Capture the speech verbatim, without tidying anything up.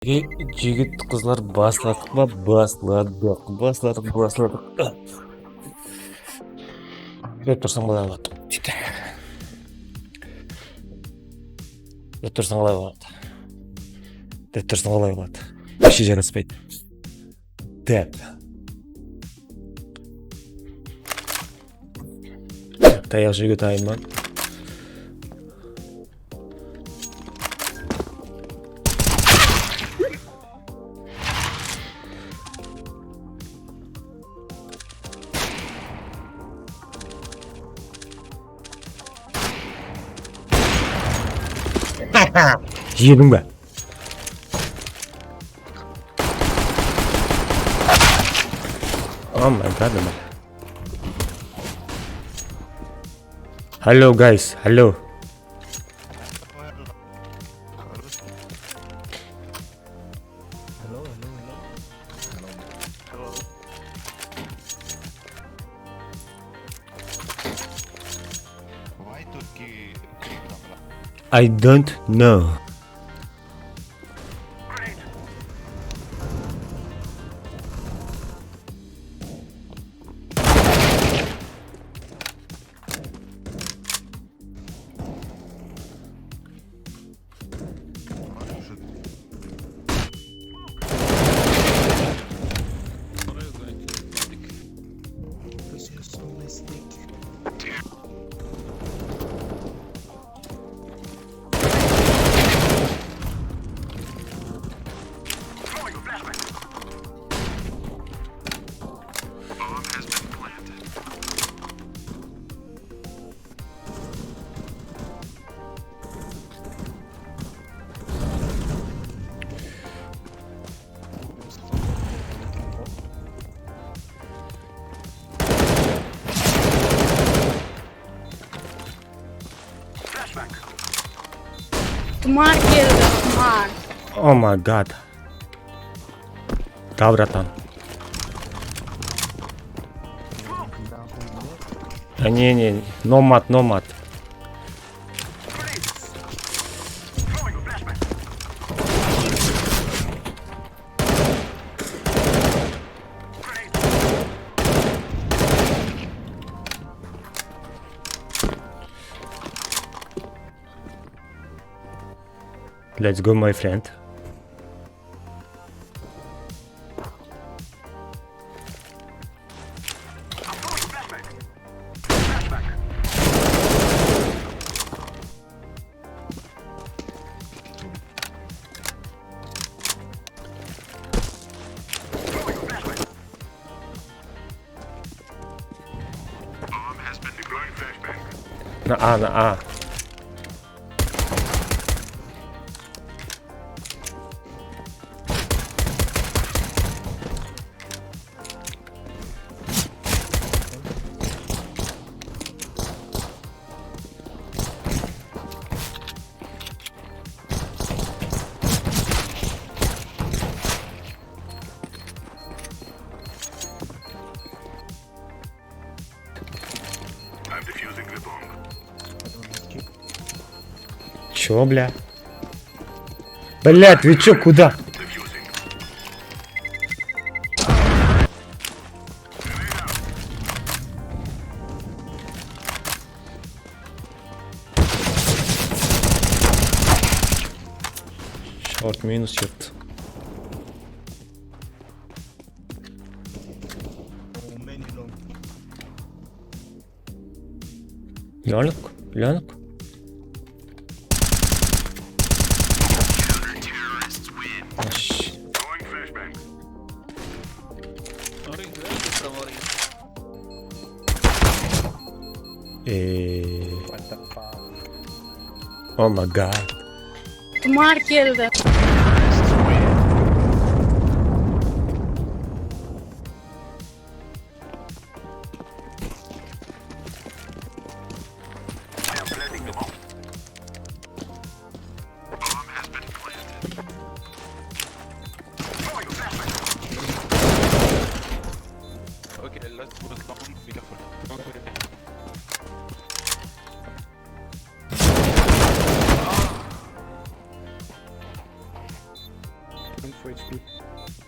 Jigit qızlar, basladıq pa? Basladıq, basladıq, basladıq. Dep tursań boladı. Dep tursań qalay boladı? Dep tursań qalay boladı? Hesh jaraspaydı. Dep. Tayaq jerge tayınman. Jediń be? Oh my God, man. Hello, guys, hello. Hello, hello, hello. Hello. Why Turkey? I don't know. Tumar keldi, tumar. Oh my God. Da, bratan. Da, ne, ne, nomad, nomad. Let's go, my friend. Na A, na A. Чё, бля? Блядь, вы чё, куда? Short minus yurt. Ulanıq, ulanıq. Ash. Eee. Oh my God. Tumar keldi. Okay, let's go down. Be careful. Okay. for H P.